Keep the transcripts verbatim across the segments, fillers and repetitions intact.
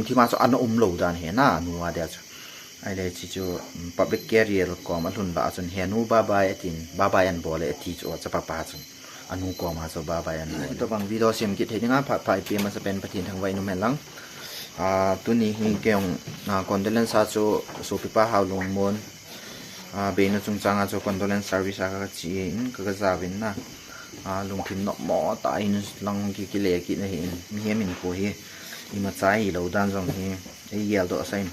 Thima chu ana um lou dan hi na, anu a dia chu. Ahile chi chu, um, public carrier kom alhun lah a chun, "He nu, bye bye," atin, "Bye bye anbol e," ati chu, chapa pa chun. Anu koma chu bye bye anbol e. Tobang video sem kit thei dinga phat pha ipi masapen Pathen thangvah in um hen lang. Ah, tuni hi kei jong, ah, condolence a chu sopipa Haolungmon, ah, beina chungchang a chu condolence service a ka chi in ka, ka jaovin na. Ah, lungthim nopmo tah in lang ki, kile kit na hi in, mihem hinkho hi imacha hilou dan jong hi ei geldoh sah in.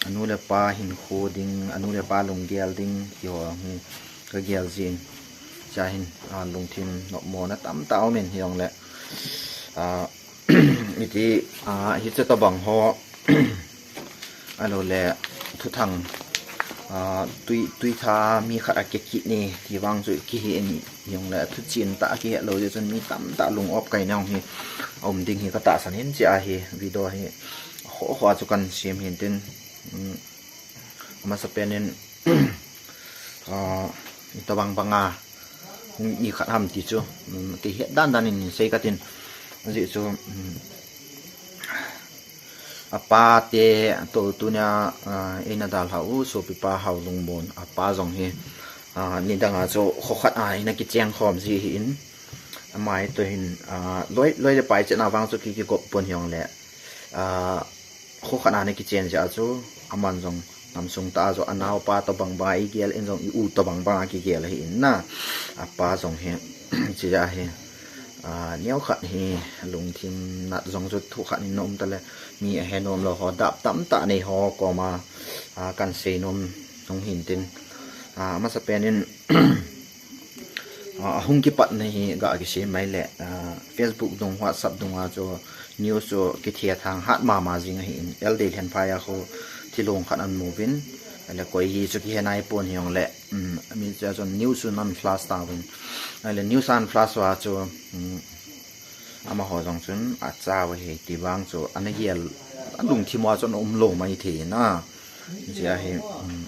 Anu le apa hinkho ding, anu le apa lunggel ding, ti ho hi ka gel jin. Cha hin, ah, lungthim nopmo na tamtah um in hijongle, ah, iti, ah, hiche tobang ho, ahilou le thuthang, ah, tui, tui tha mi khat a kikit ni, ti vang chu kihi in, hijongle thuchen tah a kihet lou jeh chun mi tamtah lung op kai na jong hi aum ding hi ka tahsan in, chia hi video hi ho, ho a chu kan sem hin tin, um, amasapen in, ah, itobang banga hung hi khat ham ti chu, um, kihet dan dan in sei ka tin. Ajeh chu, um, apa te to tunia, ah, eina dalha u sopipa Haolungmon apa jong hi, ah, nidang a chu kho khat a eina kicheng khom ji hi in, ama hi to hin, ah, loi, loi le pai chet na vang chu ki, kigop pon hijongle, ah, kho khat a ana kichen jeh a chu, aman jong namsung tah a chu anaopa tobang banga igel in jong i u tobang banga kigel ahi in na. Apa jong hi, chia hi, ah, neo khat hi lungthim nat jong chu thu khat in na um ta le, mi ahe nom lou ho, dap tamtah nei ho koma, ah, kan sei nom hung hin tin. Ah, amasapen in, ah, ahung kipat na hi ga kisei mai le, ah, Facebook dung, WhatsApp dung a chu news chu kithethang hat mama jing ahi in, L D Lhenphai a khu thilong khat ana mu vin, ahile koi hi chu kihe nai pon hijongle, um, mi cha chun news chu ana flash tauvin. Ahile news ana flash uva chu, um, amaho jong chun achao ahi ti vang chu ana gel, alungthim uva chu ana um lou mai thei na. Chia hi, um,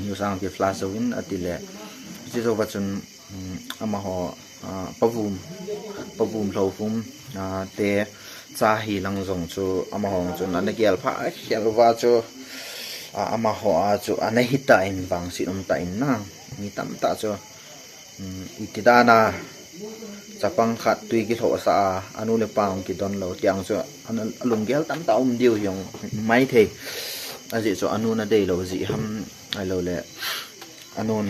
news a ana kiflash jouvin ati le, hiche jouva chun, um, amaho, ah, Pa Vum, Pa Vum Lhouvum, ah, te cha hi lang jong chu amaho jong chun ana gel pha khel uva chu, ah, amaho a chu ana hita in vangset um ta in na, mi tamtah chu, um, iti dan a chapang khat tui kilhohsah a, anu le apa hung kidon lou, tiang chu ana, alunggel tamtah um diu hi jong mai thei. Ajeh chu anu na dei lou jeh ham, ahilou le, anun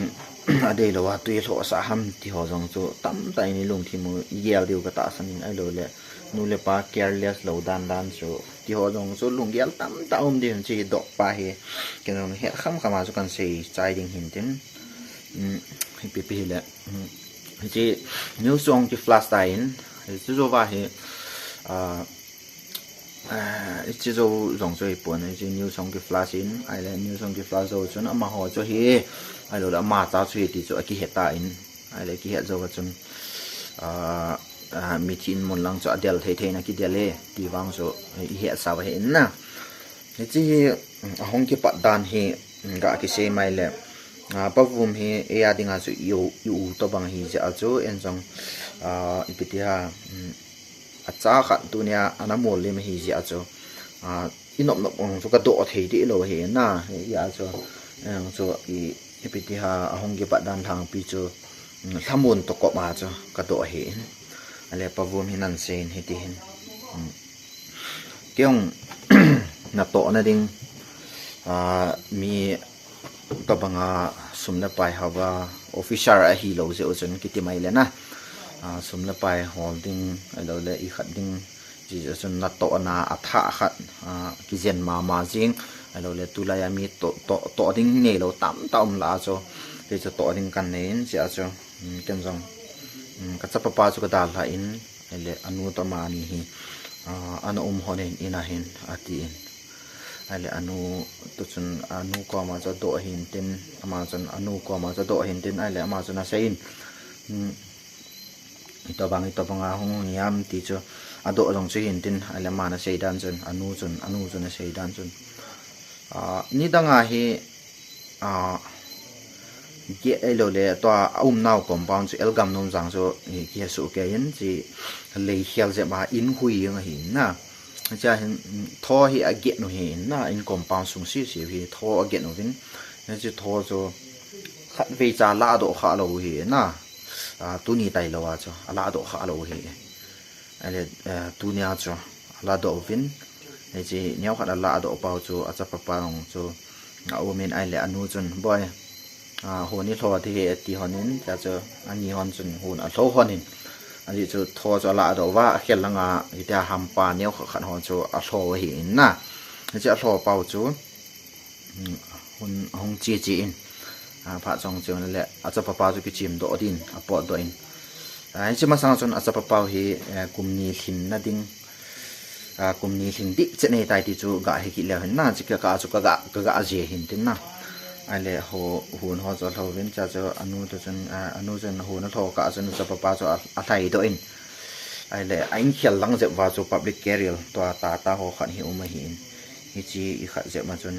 adei lou a tui lhohsah ham, ti ho jong chu tamtah in i lungthim u i gel diu ka tahsan in, ahilou le, nu le pa careless lou dan dan chu, ti ho jong chu lunggel tamtah um diu hin, chi doh pa hi, kei jong het kham kham a chu kan sei chai ding hin tin. Um, hipi pi hile, um, hiche news jong kiflash ta in, hiche jouva hi, ah, ah, hiche jou jong chu hipon, hiche news jong kiflash in, ahile news jong kiflash jou chun amaho chu hi, ahilou le ama cha chu hi ti chu akihe ta in, ahile kihet jouva chun, ah, ah, mithi in mun lang chu adel thei thei na kidel e, ti vang chu i hetsah u ahi in na. Hiche hi, um, ahung kipat dan hi, um, ga kisei mai le, ah, Pa Vum hi eia dinga chu i u, i u tobang ahi jeh a chu, en jong, ah, ipi ti ham, um, acha khat tunia ana mol lim ahi jeh a chu, ah, i nop nop jong chu ka doh thei deh lou ahi na, hijeh a chu, en jong chu i, ipi ti ham, ahung kipat dan lhangpi chu, um, lhamon toh kop a chu ka doh ahi in. Ahile Pa Vum hin ana sei in hiti hin. Um, Kei jong natoh na ding, ah, mi tobanga sum le pai hava officer ahilou jeh u chun kiti mai le na. Ah, sum le pai hol ding, ahilou le i khat ding, jeh chun natoh na athah khat, ah, kijen mama jing, ahilou le tulai a mi toh, toh, toh ding neilou tamtah um lah a chu, kei chu toh ding kan nei in jeh a chu, um, ken jong, um, ka chapa pa chu ka dalha in, Ahile anu toh ama ni hi, ah, ana um hon in, in a hin, ati in. Ahile anu toh chun, anu koma chu adoh ahin tin, ama chun anu koma chu adoh ahin tin, ahile ama chun asei in, um, itobang, itobang a hung hung hiam ti chu adoh jong chu hin tin, ahile aman asei dan chun, anu chun, anu chun asei dan chun. Ah, nidang a hi, ah, gei ahilou le, tua aumnau compound chu L Gamnomjang chu, eh, kihe soh kei in, chi lei khel jep a in hui jeng ahi na. Hichea hin tho hi agen u hi na, in compound sung sisi hi tho agen uvin. Hiche tho chu khatvei cha ladoh kha lou hi na. Tuni tailou a chu aladoh kha lou hi. Ahile tunia chu aladoh uvin. Hiche neokhat aladoh pau chu achapa pa jong chu aumin, ahile anu chun, boi, hon ilho ding ahi ati honin, tia chu ani hon chun hon alho honin. Ajeh chu tho chu aladoh uva, akhel langa hitia hampa neokhat khat ho chu alho ahi in na. Hiche alho pau chu hon ahung che che in, phat chong chong le achapa pa chu kichimdoh din apotdoh in. Hiche masang chun achapa pau hi kum ni lhin na ding, kum ni lhin ding chet ahitai ti chu gah hekit leu hin na, hiche kikah chu kagah, kagah je hin tin na. Ahile hon ho chu alho uvin, chua chu anu chun, anu chun hon alho kah chun achapa pa chu alhaidoh in. Ahile a inkhel lang jep uva chu public burial tua tata ho khat hi um ahin. Hiche ikhat jep ma chun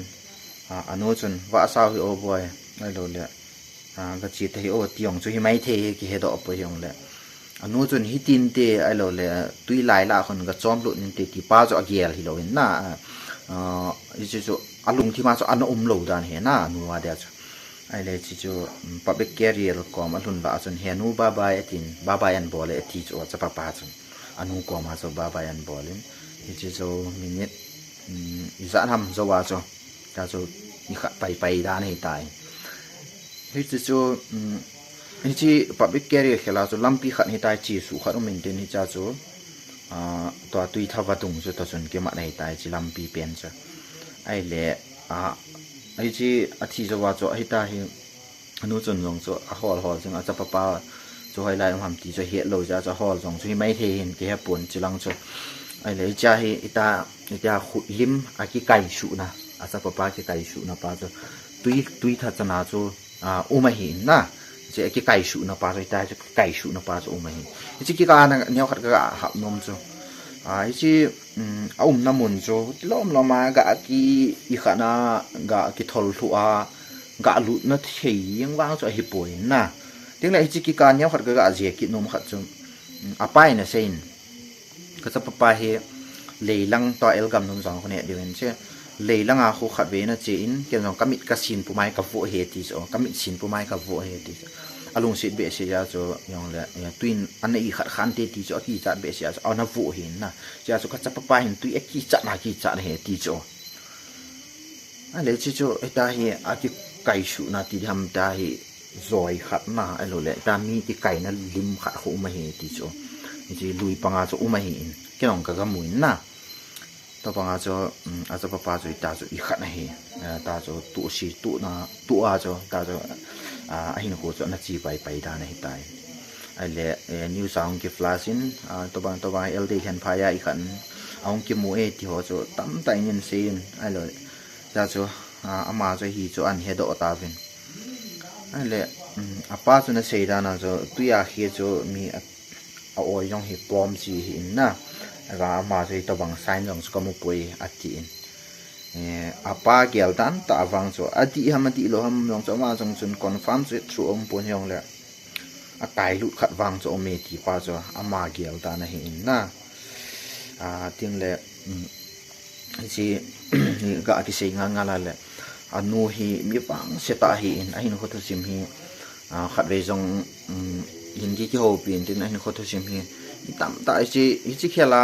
anu chun, vahsau hih o boi, ahiloule gache ta hih o ti jong chu himaithei hi, kihedoh poi hijongle anu chun hitinte ahiloule twi lai lah khun gachomlut inte ti pa chu agel hilou in na. Hiche chu alungthima chu ana umlou dan hi na, anu adia chu. Ahile hiche chu public burial kom alhun lah a chun, he nu, bye bye atin, bye bye anbol e ati chu achapa pa chun. Anu koma chu bye bye anbol in. Hiche chu minute ijat ham jou a chu, tia chu ikhat paipai dan ahitai. Hiche chu hiche public burial khel a chu lampi khat hitai, chesuh khat um intin, hichea chu tua twitha vadung chu toh chun kimat ahitai, hiche lampi pen chu. Ahile hiche athi jouva chu ahita hi anu chun jong chu ahol hol jing, achapa pa chu hoilai um ham ti chu ahetlou jeh a chu ahol jong chu himaithei hin kihepon, chulang chu. Ahile hichea hi ita, ita khutlim akikaisuhna, achapa pa kikaisuhna pa chu twi, twitha chana chu um ahi in na. Hiche akikaisuhna pa chu, ita chu kikaisuhna pa chu um ahi. Hiche kikah a neokhat kagah hap nom chu, hiche aumna mun chu lom lom a gah ki, ikhat na gah kithol lhuh a, gah lutna thei jeng vang chu ahipoi na. Tingle hiche kikah a neokhat kagah je kit nom khat chu, apa in asei in, kachapa pa hi leilang tua elgam nung jong khu neh diu hin, hiche leilanga khu khatvei nache in, ken jong kamit kasin pum a hi kavoh ahi ti chu, kamit sin pum a hi kavoh ahi ti chu. Alungset behseh jeh a chu jongle twin ana ikhat khante ti chu akichat behseh a chu ana voh ahi na. Hichea chu kachapa pa hin twi akichatna, akichatna ahi ti chu. Ahile hiche chu hita hi akikaisuhna ti diham, tia hi joi khat na, ahiloule ita mi kikaina lim khat khu um ahi ti chu. Hiche lui panga chu um ahin, ken jong kagamu in na. Tobanga chu achapa pa chu ita chu ikhat ahi. Ita chu tuhsi, tuhna, tuh a chu ita chu ahinkho chu ana che paipai dan ahitai. Ahile news a hung ki-flash in, tobang, tobang elde khen phai a ikhat in ahung kimu e ti ho chu tamtah in asei in, ahilou, ita chu ama chu hi chu ahin hedoh tauvin. Ahile apa chun asei dan a chu, twi a khi chu mi a, a-oi jong hi pom chi ahi in na. Aga ama chu hitobang sign jong chu kamupoi atin. Apa gel dan tah vang chu, adih ham adihlou ham jong chu ama jong chun confirm chu thu umpon, hijongle akailut khat vang chu aume ti pa chu ama gel dan ahi in na. Tingle hiche ga kisei ngal ngal a le, anu hi mi vangse tah ahi in, ahinkho thusim hi khatvei jong hin ki, kihoupi intin, ahinkho thusim hi mi tamtah, hiche, hiche khel a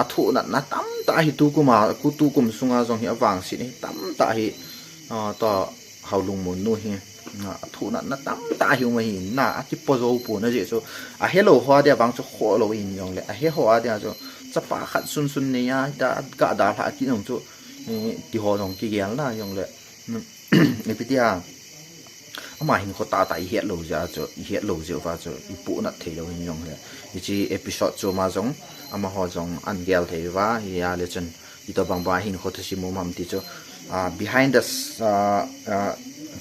athoh natna tamtah hi tukum a, tukum sunga jong hi avangset hi tamtah hi, tua Haolungmon nu hi athoh natna tamtah hi um ahi in na, akipo jou pon, ajeh chu ahelou ho adia vang chu khoh lou in, jongle ahe ho adia chu chapa khat sunsun nei a hita gah dalhah kit jong chu, tiho jong kigel na, jongle ipi tia ama hinkho tahtah ihet lou jeh a chu, ihet lou jeh uva chu ipohnat theilou hin jongle, hiche episode chu ama jong, amaho jong ahin gel thei uva, hia le chun itobang banga hinkho thusim um ham ti chu, behind the,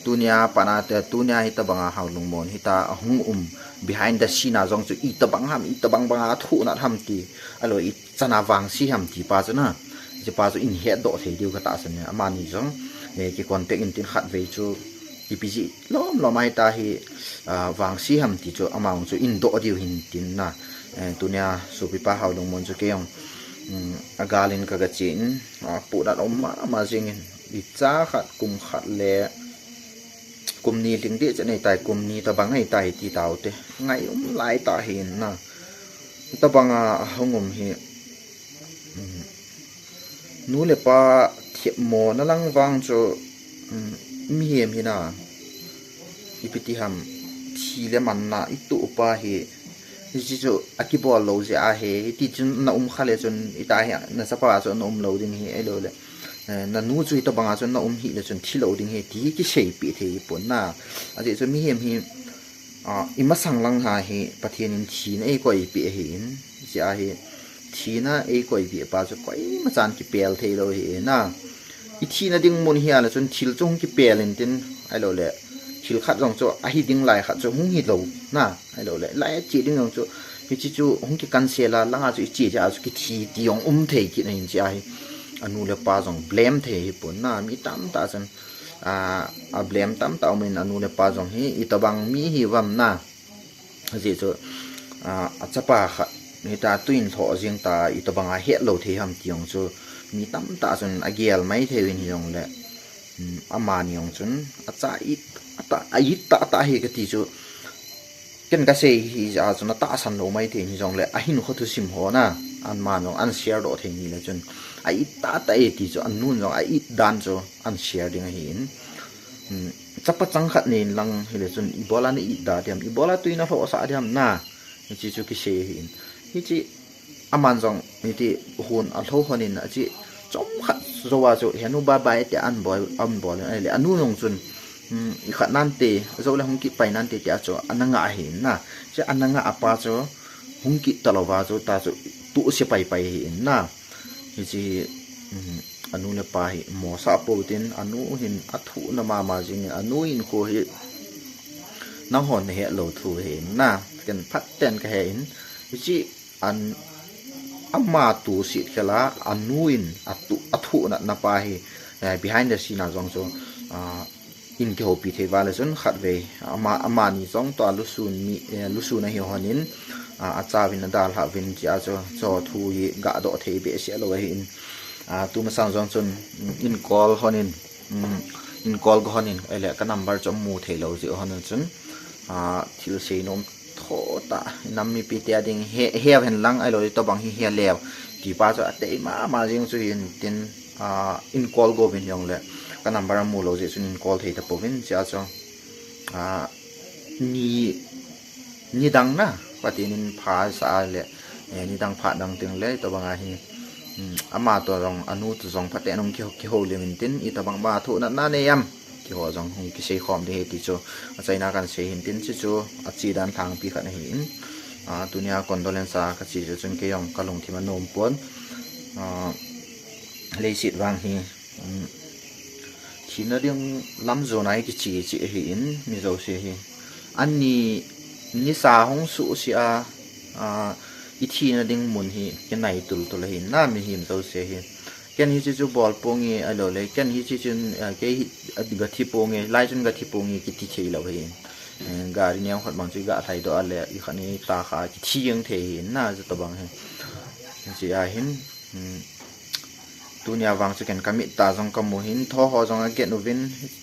tunia pat a, tunia hitobanga Haolungmon hita ahung um behind the scene a jong chu itobang ham, itobang banga athoh nat ham ti, ahilou ichan a vangse ham ti pa chu na, hiche pa chu ihin hetdoh thei diu katahsan in, amani jong ki contact intin, khatvei chu ipi jeh lom lom a hita hi vangse ham ti chu ama jong chu ihin doh diu hin tin na. Eh, tunia sopipa Haolungmon chu kei jong, um, agalin kagachen, apohnat um mama jingin, icha khat kum khat le kum ni lhing ding chet nei tai, kum ni tobang nei tai ti taute. Ngai um lai tah hin na. Tobanga ahung um hi, um, nu le pa themmo na lang vang chu, um, mihem hi na, ipi ti ham, thi le manna itoh pa hi, hiche chu akibol lou jeh ahi, hiti chun na um kha le chun, ita hi, na chapa chu na um lou ding hi, ahilou le, eh, na nu chu hitobanga chun na um hih le chun thi lou ding hi, ti hi kiseipeh thei hipon na. Ajeh chu mihem hi, ah, imasang lang ha hi Pathen in thina eikoipeh ahin, hiche ahi, thina eikoipeh pa chu koima chan kipel thei lou hi na. Ithina ding mun hi a le chun thil chu hung kipel intin, ahilou le, thil khat jong chu ahi ding lai khat chu hung hi lou na, ahilou le, lai ache ding jong chu, hiche chu hung kicancel a, langa chu iche jeh a chu kithi ti jong um thei kit na hin hiche ahi. Anu le pa jong blame thei hipon na, mi tamtah chun, ah, a blame tamtah um in anu le pa jong hi, itobang mi hi uvam na. Ajeh chu, ah, achapa khat, hita tuin lhoh jing ta, itobanga hetlou thei ham ti jong chu, mi tamtah chun agel mai thei uvin hijongle, um, amani jong chun, acha it, ata, a it tah tah hi kati chu, ken kasei hi jeh a chun atahsan lou mai thei hijongle, ahinkho thusim ho na, aman jong an share doh thei ni le chun, a it tah tah e ti chu, anun jong a it dan chu an share ding ahin. Um, chapa chang khat nei in lang hile chun ibola na it da diam, ibola tui na lhohsah diam na, hiche chu kisei ahin. Hiche aman jong hiti hon alho hon in ache chomkhat jouva chu henu bye bye tia an bol, an bol in ahile anu jong chun, um, ikhat nante, joule hung kipai nante tia chu ana ngah ahin na. Hiche ana ngah a pa chu hung kit talouva chu ta chu tohse pai pai ahin na. Hiche hi, um, anu le pa hi mosah pou tin, anu hin athuhna mama jingin, anu hinkho hi nanghon nahet lou thu ahin na, ken phaten kahe in, hiche an, ama tohset khel a, anu in atuh, athuhnatna pa hi, eh, behind the scene a jong chu, ah, in kihoupi thei uva le chun khatvei, ama, amani jong toh a lusun mi, eh, lusun ahi hon in, ah, achauvin adalhah uvin hiche a chu, chu thu hi gadoh thei behseh lou ahin, ah, tumasang jong chun, um, in call hon in, um, in call ga hon in, ahile ka number chu amu thei lou jeh hon in chun, ah, thilsei nom tho tah, nam mipi te a ding he, he hen lang ahilou le tobang hi he leu, ti pa chu atei mama jing chu hin tin, ah, in call go uvin hijongle, ka number amu lou jeh chun in call thei tapouvin hiche a chu, ah, ni, nidang na, Pathen in phasah a le, eh, nidang phat dang teng le, tobanga hi, um, ama toh jong, anu toh jong phaten hung ki, kihoulim in tin, itobang ma thuhnatna nei am, ti ho jong hung kisei khom ding ahi ti chu, achaina kahin sei hin tin, hiche chu ache dan lhangpi khat ahin, ah, tunia condolence a kache chu chun kei jong kalungthim anom pon, ah, leiset vang hi, um, thina ding lam jona hi kiche che ahin, mi jouse hi. Ani nisa hung suhse a, ah, ithina ding mun hi kinai tultul ahin na, mihem jouse hi. Ken hiche chu bol ponge ahilou le, ken hiche chun, ah, kei hi, ah, gathi ponge, lai chun gathi ponge kiti thei lou ahin. Eh, gari neo khat bang chu iga lhaidoh a le, ikhat ni ta kha kithi jeng thei ahin na, hitobang hi. Hiche ahin, um, tunia vang chu ken kamit a jong kamu hin, tho ho jong agen uvin,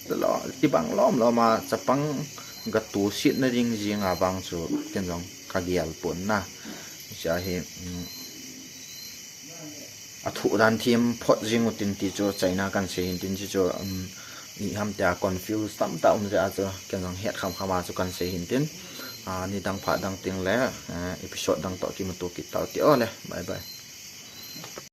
hitobang lom lom a chapang gatohsetna ding jeng a vang chu ken jong kagel pon na. Hiche hi, um, athuh dan them phot jing utin ti chu achaina kahin sei hin tin hiche chu, um, iham tia confuse tamtah um jeh a chu ken jong het kham kham a chu kahin sei hin tin, ah, nidang phat dang teng le, eh, episode dang toh kimuto kit tau hite, bye bye.